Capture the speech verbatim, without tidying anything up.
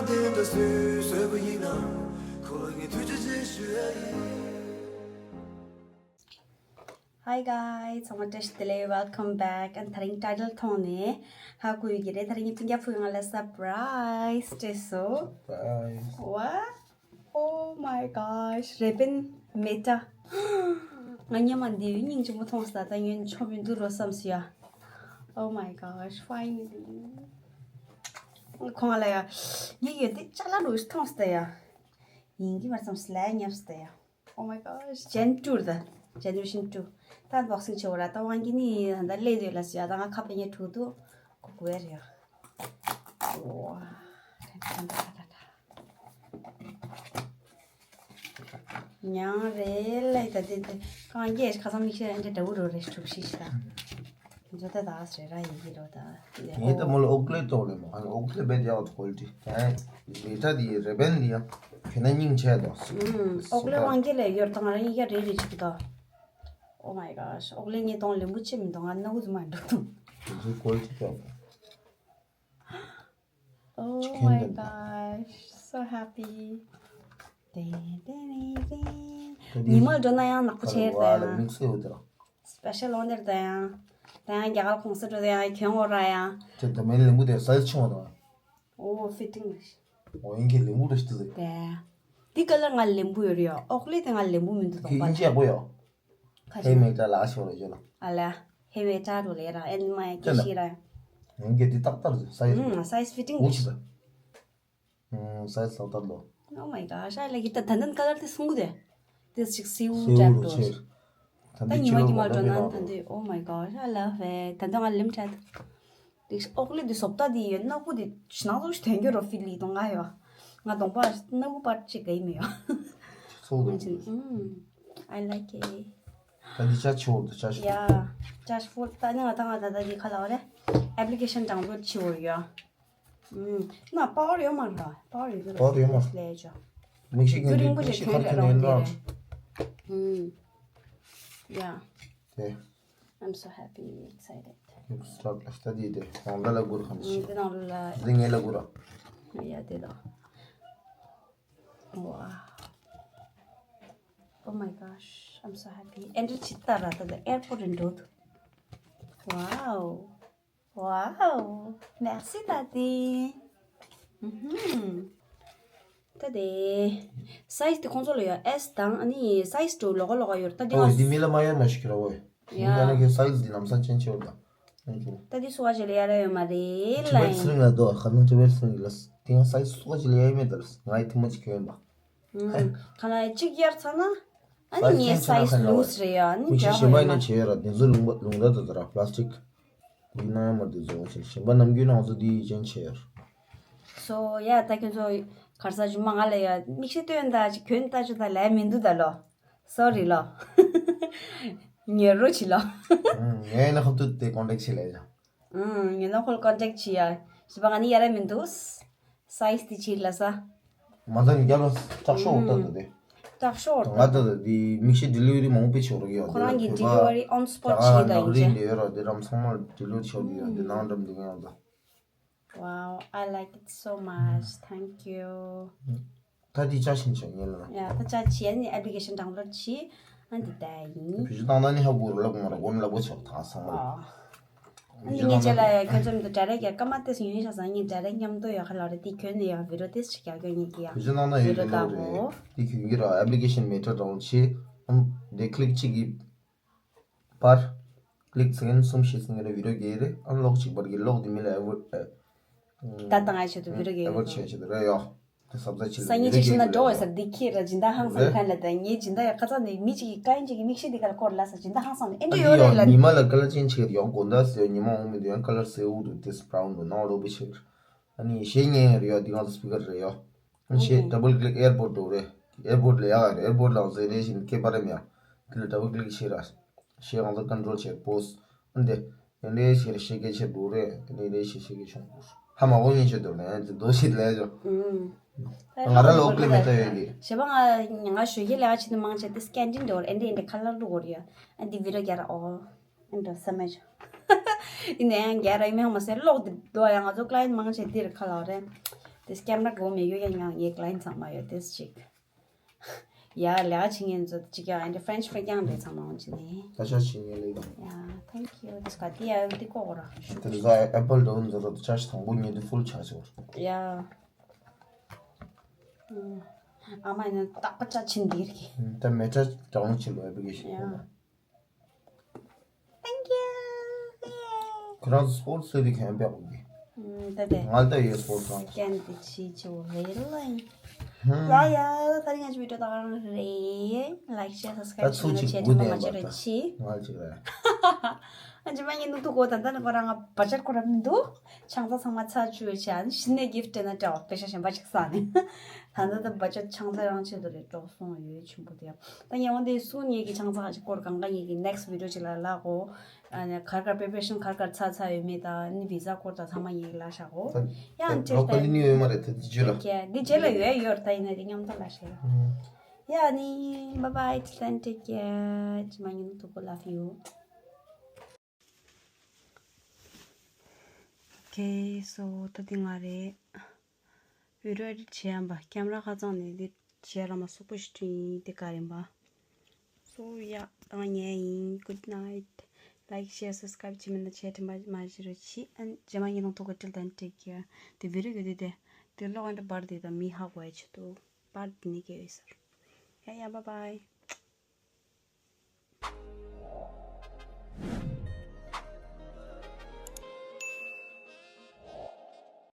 Hi guys, ཚང་མ་བཀྲ་ཤིས་བདེ་ལེགས། Welcome back. ཨ་ནི་དེ་རིང་ཊའི་ཊལ་མཐོང་ནས་ཧ་གོ་ཡོད་ཀྱི་རེད། དེ་རིང་ངའི་སྤུན་ཀྱག་ཕུ་ང་ལ་སར་པ་རའི་སི་སྤྲད་སོང་། Surprise. What? Oh my gosh, Ray-Ban Meta. ང་སྔོན་མ་འདི་སྙིང་རྗེ་མོ་མཐོང་སོང་། ད་ངས་ཆོ་མི་འདུག་རོ་བསམ་སོང་ཡ། Oh my gosh, finally. ཁོང་ལ་ཡ། ངས་ཡོད་དེ་ཅ་ལག་རུ་མཐོང་སོང་ཡ། ཡིན་གྱི་མ་བསམ་སོང་ལ་ཉབ་སོང་ཡ། Oh my gosh, Gen two རེད། Generation two. ད་unboxing བྱེད་འོ་ར། ད་དབང་གི་ནི་ད་ལས་ཡོད་ལ་སོང་ཡ། ད་ང་ཁ་པེ་ཉེ་ཕྲུ་དུ་གུ་གུ་ཝེར་ཡ། ཝ། ཉང་རེད་ལ་ད་དེ་དེ་གང་རྒྱས་ཁ་སང་མིག་ཤེལ་འདྲ་འདྲ་བོ་རོ་རེ་ཤུག་ཤིག་ཤིག་ད། འཛོ་ད་ད་སེ་ར་ཡི་གི་རོ་ད། ངས་ད་མོ་ལ་ཨོག་ལེ་ཏོག་ལེ་མོ། ཨོག་ལེ་བེད་ཡག་ཏུ་ཀོལ་ཏི། ད་ལེ་ད་དེ་རེ་བན་དེ་ཡང་ཁྱོད་ན་སྙིང་ཆེ་དོ། ཨོག་ལེ་དབང་གི་ལས་ཡོར་དང་ར་ཡི་ག་རེ་རེ་ཅིག་དོ། Oh my gosh, ཨོག་ལེ་ངས་དོང་ལེན་པོ་ཆེ་མི་འདུག་ང་སྣ་བུ་དུ་མ་འགྲོ་དུ། དེ་ཚོའི་ཀོལ་ཏི་ཀྱང་། Oh my gosh, so happy. ཏེ་ཏེ་རེ་རེ། ད་དེ་ཉི་མ་འགྲོ་ན་ཡང་ནག་པོ་ཆེ་ད་ཡང་། མིག་སེ་འོ་དེ་ར། Special order ད་ཡང་། ད་ཡང་རྒྱ་གར་གོང་ས་འགྲོ་ད་ཡང་གྱོན་འོ་ར་ཡང་། ཅེ་ད་མེ་ལེན་པོ་དེ་སའི་ཛི་ཆུང་བ་དང་། Oh, fitting. འོ་ཡིན་གྱི་ལེན་པོ་རེ་ཞིག་ཏུ་ཟེར། ཏེ། འདི་ཀ་ལར་ང་ལེན་པོ་ཡོད་རེད་ཡ། ཨོག་ལེ་དེ་ང་ལེན་པོ་མི་འདུག་ཁྱོད་དང་པ་ཡིན་ལ། ཅེ་ཡག་པོ་ཡོ། ཁ་ཧེ་ཅིག་མེ་ཏྲ་ལ་ཤོར་རེ་ཅོ་ལ། ཨ་ལ། ཧེ་མེ་ཏྲ་རུ་ལེ་ར་ཨེན་མ་ཡ་ཀེ་ཤི་ར། ཡང་གི་འདི་ཏག་ཏག་རེད་སའི་ཛི། ཨུམ་སའི་ཛི་ཕི་ཊིང་འུ་ཆི་ད། ཨུམ་སའི་ཛི་ཏག་ཏག་ལོ། Oh my gosh, I like it. ད་ད་ནན་ཀ་ལར་དེ་སུང་གུ་དེ། དེ་ཅིག་སེའུ་ཊའིབ་རུ་ཆེ། ད་ད་ཉི་མ་ཉི་མ་འགྲོ་ན་ད་འདི། Oh my gosh, I love it. ད་ད་ང་ལེམ་ཁྲ། དེ་ཨོག་ལེ་དེ་སོབ་ཏ་དེ་ཡོད་ནག་པོ་དེ་ཞི་ནག་ཚོ་ཞིག་དོན་གྱི་རོ་ཕི་ལི་དོ་ང་ཡོ། ང་གདོང་པ་ནག་པོ་པར་ཅིག་ག་ཡི་མེ་ཡོ། ཚོགས་རུ། ཨུམ། I like it. ད་འདི་ཅ་ཆི་འོར་དུ་ཅ་ཤི། Yeah, ཅ་ཤི་ཕོར། ད་ནི་ང་ད་ང་ད་ད་འདི་ཁ་ལ་བ་རེ། ཨེབ་ལི་ཀེ་ཤན་ཌའུན་ལོཌ་བྱེད་འོར་ཡོ། ཨུམ། ན་པ་ཝར་ཡོད་མ་རེད། པ་ཝར་ཡོད་རེད། པ་ཝར་ཡོད་མ་རེད། ལས་ཅོ། མིག་ཤེལ་རྒྱུ་རིང་པོ་ཞིག་གྱོན་རེད་རང་དེ་རེད། ཨུམ། Yeah. དེ། I'm so happy, excited. ཡུག་སི་ཊར་ལ་སྟ་དི་དེ་ནང་ལ་ལ་གུར་ཁམ་ཨུམ། ཤི། དེ་ནང་ལ་ལ། དེ་ངེ་ལ་གུར་ར། Yeah, དེ་དང་། Wow. Oh my gosh, I'm so happy. ཨེ་འདྲ་ཅིག་ལྟ་ར་ད་ད་ཨེར་པོར་ཊི་འགྲོ་འདུག Wow. Wow, merci ཏ་ཏི། ཨུ་ཧུམ། ཏ་ཏི། སའི་ཛི་དེ་ཁོང་ཚོ་ལ་ཡོད། ཨེས་དང་ཨ་ནི་སའི་ཛི་ཊུ་ལོག་ལོག་ཡོད། ཏ་ཏི་ཨོ་ང་འདི་མི་ལ་མ་ཡོད་མ་ཤི་ཁྱོད་ར་ཨོ། ཡ། ཡིན་ད་ན་ཁྱོད་སའི་ཛི་འདི་ལམ་སང་ཅན་ཆེ་བ་ད། ཏ་ཏི་སུ་བ་ཞིག་ལ་ཡ་ར་ཡོད་མ་རེད་ལ་ཡིན། ཊི་ཝེལ་ཚི་རིང་ལ་འདུག་ཁ་ནང་ཊི་ཝེལ་ཚི་རིང་ལ་དེ་ང་སའི་ཛི་སུ་བ་ཞིག་ལ་ཡ་ཡོད་མེད་ད་ལ་ང་ཡི་ཐུ་མ་ཅིག་ཁྱོད་ཡིན་པ། ཁ་ན་གཅིག་གཡར་ཚར་ན། ཨ་ནི་ངའི་སའི་ཛི་ལུས་རེད་ཡ། ཨ་ནི་མིག་ཤེལ་གཞན་པ་ཡིན་ན་བྱས་ཡོད་ར། དེ་ཚོ་ལུང་པ་ལུང་ར་དུ་དུ་ར་པ་ལ་སི་ཊིག་དེའི་ནང་མ་དེ་ཚོ་ཞིག་གཞན་པ་ནམ་རྒྱུན་ནང་ཚོ་དེའི་ཅན་བྱས་ཡོད་ར། སོ་ཡ་ད་ཁྱོད་ཚོ་གར་ས་ཇུ་མ་ང་ལ་ཡ་མིག་ཤེལ་སྟོན་ད་ཅིག་གྱོན་ད་ཅིག་ད་ལས་མི་འདུག་ད་ལོ། སོ་རི་ལོ། ཉེ་རོ་ཆི་ལོ། ངས་ན་ཁོ་ཏུ་དེ་ཀོན་ཊེག་བྱས་ལས་ཡ། ཨང་། ཉེ་ན་ཁོ་ལ་ཀོན་ཊེག་བྱེད་ཡ། ཞི་པ་ང་ནི་ཡ་ར་མི་འདུག་སའི་ཛི་དེ་ཕྱིར་ལ་ས། མ་ད་ནི་རྒྱབ་ལ་སྐྲག་ཤོག་འོ་ད་ད་དེ། སྐྲག་ཤོག་འོ་ད། ང་ད་ད་དེ་མིག་ཤེལ་ཌི་ལི་ཝ་རི་མང་པོ་བྱེད་རོགས་ཡོད། ཁོ་རང་གི་ཌི་ལི་ཝ་རི་ཨོན་སི་པོ་ཊི་བྱེད་ད་ཡིན་ཅེ། ཡོད་ར་དེ་རམ་ཚང་མ་ཌི་ལི་ཝ་རི་བྱེད་རོགས་ཡོད། དེ་ནང་འགྲམ་དེ་ངས་འོ་ད། Wow, I like it so much. Thank you. ད་དེ་ཅ་ཤིན་ཆ་ངེས་ལ། ཡ་ད་ཅ་ཆི་ཨ་ནི་ཨེབ་ལི་ཀེ་ཤན་ཌའུན་ལོཌ་བྱེད། ཨ་འདི་ད་ཡིན། བུ་ཆུ་བཏང་ན་ནི་ཧ་གོ་རུ་ལབ་མ་ར་གོ་མི་ལབ་གོ་ཆོག་ཐང་སང་མ། ཨ་ནི་ངས་ཅ་ལ་ཁྱོད་ཚོ་མི་འདུག་ཌའི་རེག་ཡ་ཀ་མ་ཏེ་སུ་ཡོན་ཤ་ས་ངས་ཌའི་རེག་མཉམ་དུ་ཡོད་ཁ་ལ་རེ་དེ་ཁྱོད་ནི་ཡ་བི་རོ་ཏེ་སི་ཅིག་ཡ་གྱོན་ཉིད་ཀྱི་ཡ། བུ་ཆུ་བཏང་ན་ཡོད་རེད་ལོ་རེད། དེ་ཁྱོད་ཡིན་ར་ཨེབ་ལི་ཀེ་ཤན་མེ་ཊར་ཌའུན་ལོཌ་བྱེད། ཨམ་དེ་ཀི་ལིག་གཅིག་གི། པར། ཀི་ལིག་ཚེ་ངན་གསུམ་བཞི་ཚེ་ངན་བི་ཌིའོ་རྒྱག་རེད། ཨ་ལོག་གཅིག་པར་གྱི་ལོག་དེ་མི་ལ་ཨེ་ཝར་ཨེ། ད་ད་ང་ཆེད་དུ་བི་ཌིའོ་རྒྱག་ཨེ་ཝར་ཆེད་ཆེད་དུ་རེད་ཡོ། དེ་སབ་ཚ་ཆེད་ལ་སང་ཉིན་བི་ཌིའོ་ཅིག་ཤི་ན་འགྲོ་བས་ཟེར་འདི་ཁྱེད་ར་སྦྱིན་བདག་ཧང་སང་མཁན་ལ་ད་ངའི་སྦྱིན་བདག་ཡ་ཁ་ཚ་ནས་མི་གཅིག་གིས་ཀ་ཡིན་གཅིག་གིས་མིག་ཤེལ་འདི་ག་ལ་སྐོར་ལ་ས་སྦྱིན་བདག་ཧང་སང་ནས་ཨེ་འདྲ་ཡོད་རེད་ལ། ཉི་མ་ལ་ཀ་ལ་ཅན་ཆེད་ཡོང་དགོས་འདའ་ཟེར་ཉི་མ་འོང་མི་འདུག་ཡང་ཀ་ལར་སེའུ་འདུག་དེ་སི་བྷ་རའུན་འདུག་ནང་ལོག་པའི་ཆེད། ཨ་ནི་གཞས་ཉན་ཡོད་རེད་ཡ། འདི་ང་ཚོ་སི་པི་ཀར་རེད་ཡ། ཨ་ནི་གཞས་ཌབ་བལ་ཀི་ལིག་ཨེར་པོར་ཊི་འགྲོ་རེད། ཨེར་པོར་ཊི་ལ་ཡག་རེད། ཨེར་པོར་ཊི་ལ་ང་ཚོ་ཨེ་རེ་ཤིན་ཀེ་པ་རེ་མེད་ཡ། དེ་ལ་ཌབ་བལ་ཀི་ལིག་བྱེད་ར། གཞས་ང་ཚོ་ཀོན་ཊོལ་བྱེད་པོ་སི། ཨ་ནི་དེ་ཨེ་རེ་ཤེ་རེ་ཤེ་ཀེ་ཆེ་འགྲོ་རེད། ཨ་ནི་ཨེ་རེ་ཤེ་ཤེ་ཀེ་ཆུང་པོ་སི། ཧ་མ་གོ་ཉན་ཆེ་འདུག་ལ་ཡང་དེ་དོ་ཤིད་ལ་ཡ་ཅོ། ང་ར་ལོ་ཀི་ལི་མེ་ཏ་ཡོད་དེ། གཞས་པ་ང་ང་ཞོལ་གྱི་ལས་ཀ་བྱེད་དུ་མང་ཆེ་དེ་སྐད་འཕྲིན་འགྲོ་རེད། ཨེ་འདྲ་ཨེ་འདྲ་ཁ་ལར་འགྲོ་གོ་རེད་ཡ། ཨ་འདི་བི་ར་རྒྱ་ར་ཨོ། ཨེ་འདྲ་ས་མེད་ཅོ། ཡིན་ན་ཡང་རྒྱ་ར་ཡིན་མེད་མ་ཟེར་ལོག་འདི་འདུག་ཡང་ང་ཚོ་ཀ་ལ་ཡན་མང་ཆེ་འདིར་ཁ་ལ་རེད། དེས་ཀེམ་ར་གོ་མེད་ཡོད་ཡང་ཡང་ངའི་ཀ་ལ་ཡན་ཚང་མ་ཡོད་དེས་ཅིག་ཡ་ལེ་ཨ་ཆི་ངན་ཚོ་ཅིག་ཡང་ཨན་ཏི་ཧྥ་རེན་ཆི་ཧྥ་རེ་རྐྱང་རེད་ཚང་མ་འོང་ཅི་ནི། ད་ཆ་ཆི་ངན་ལེ། ཡ་ཐེང་ཁྱུ་དེས་ག་དེ་ཡ་ལེ་དེ་ཀོ་གོ་ར་ཤུ། དེ་ཟ་ཨེ་པལ་འདྲ་བོ་འཛོ་རོ་དེ་ཆ་ཞིག་དང་པོ་ཉིད་དུ་ཕུལ་ཆ་ཞིག་བར། ཡ། ཨ་མ་ཡིན་ན་རྟག་པ་ཅག་ཕྱིན་འདིར་གི། ད་མེ་ཏྲ་གྲང་ཕྱིན་ལོ་ཨེ་པི་ཀེ་ཤིན། Thank you. ཁོ་རང་ཚོ་སི་པོར་ཊི་ཟེར་དེ་གན་པ་གོ་གི། ད་དེ། ང་ལྟ་ཡོད་སི་པོར་ཊི་རང་གི། ཀན་དེ་ཆི་ཆི་བོ་རེད་ལ། ཡ་ཡ་ད་རིང་ང་ཚོ་བི་ཌི་ཡོ་ད་ག་རང་རེད། ལའིཀ་ཤེར་སབ་སི་ཀ་རའིབ་ད་ཚུགས་ཅིག་བྱེད་དགུ་དེ་མ་བྱེད་རེད་ཆི། ང་ཅིག་རེད། ཨ་ཇི་མ་ངའི་ནུ་ཐུ་གོ་ད་ད་ནི་ཁོ་རང་ང་བ་ཅར་ཁོ་རང་མི་འདུག་ཆང་ས་ཚང་མ་ཚར་བཅུག་བྱས་ཨ་ནི་གཞི་ནས་གིཕ་ཊི་ན་སྤྲད་པ་པེ་ཤ་གཞན་པ་ཅིག་ཟ་ནས། ད་ད་ད་བ་ཅར་ཆང་ས་རང་ཆེད་དུ་རེད་འགྲོ་སོང་ཡོད་ཆུང་པོ་དེ། ད་ངས་འོན་ཏེ་སུ་ངེད་ཀྱི་ཆང་ས་ཅིག་སྐོར་གང་ག་ངེད་ཀྱི་next video་ཅིག་ལ་ལ་གོ་ཨ་ནི་གར་གར་པེ་པ་རེ་ཤན་གར་གར་ཚར་ཚར་ཡོད་མེད་ད་ནི་བི་ཟ་སྐོར་ད་ཚང་མ་ངེད་ཀྱི་ལ་ཤ་གོ་ཡང་ལོ་ཀ་ལི་ནི་ཡོད་མ་རེད་ད་འདི་རྗེས་ལ། ཀྱེ་འདི་རྗེས་ལ་ཡོད་ཡོད་ད་ཡིན་ན་དེ་མཉམ་དུ་ལ་ཤ་ཡོད། ཡ་ནི་bye bye till then take care ཇི་མ་ངའི་ནུ་ཐུ་གོ love you། Okay so ད་འདི་ང་རེད། བི་ཌི་ཡོ་ཨེ་ཌི་ཊི་བྱེད་ཡམ་པ་ཀེམ་ར་ཁ་ཚང་ནས་འདི་བྱེད་ར་མ་སུག་པོ་ཞིག་བྲིས་ཡིན་འདི་ག་རེད་པ། So yeah ད་ང་ཉལ་ཡིན། Good night. Like share subscribe བྱེད་མི་ན་བྱེད་དྲན་པ་མ་བཞི་རུ་ཕྱི་ཨན་རྗེས་མ་ཉིན་ལོང་ཐོག་གི་ཏིལ་དན་ཊེག་ཀེར། དེ་བི་ཌི་ཡོ་གི་དེ་དེ་དེ་ལོག་ཨན་ཏི་པར་དེ་དང་མི་ཧ་གོ་ཡ་ཆེད་དུ་པར་དེ་ནི་གེ་ཡོད་ཟེར། Yeah yeah bye bye.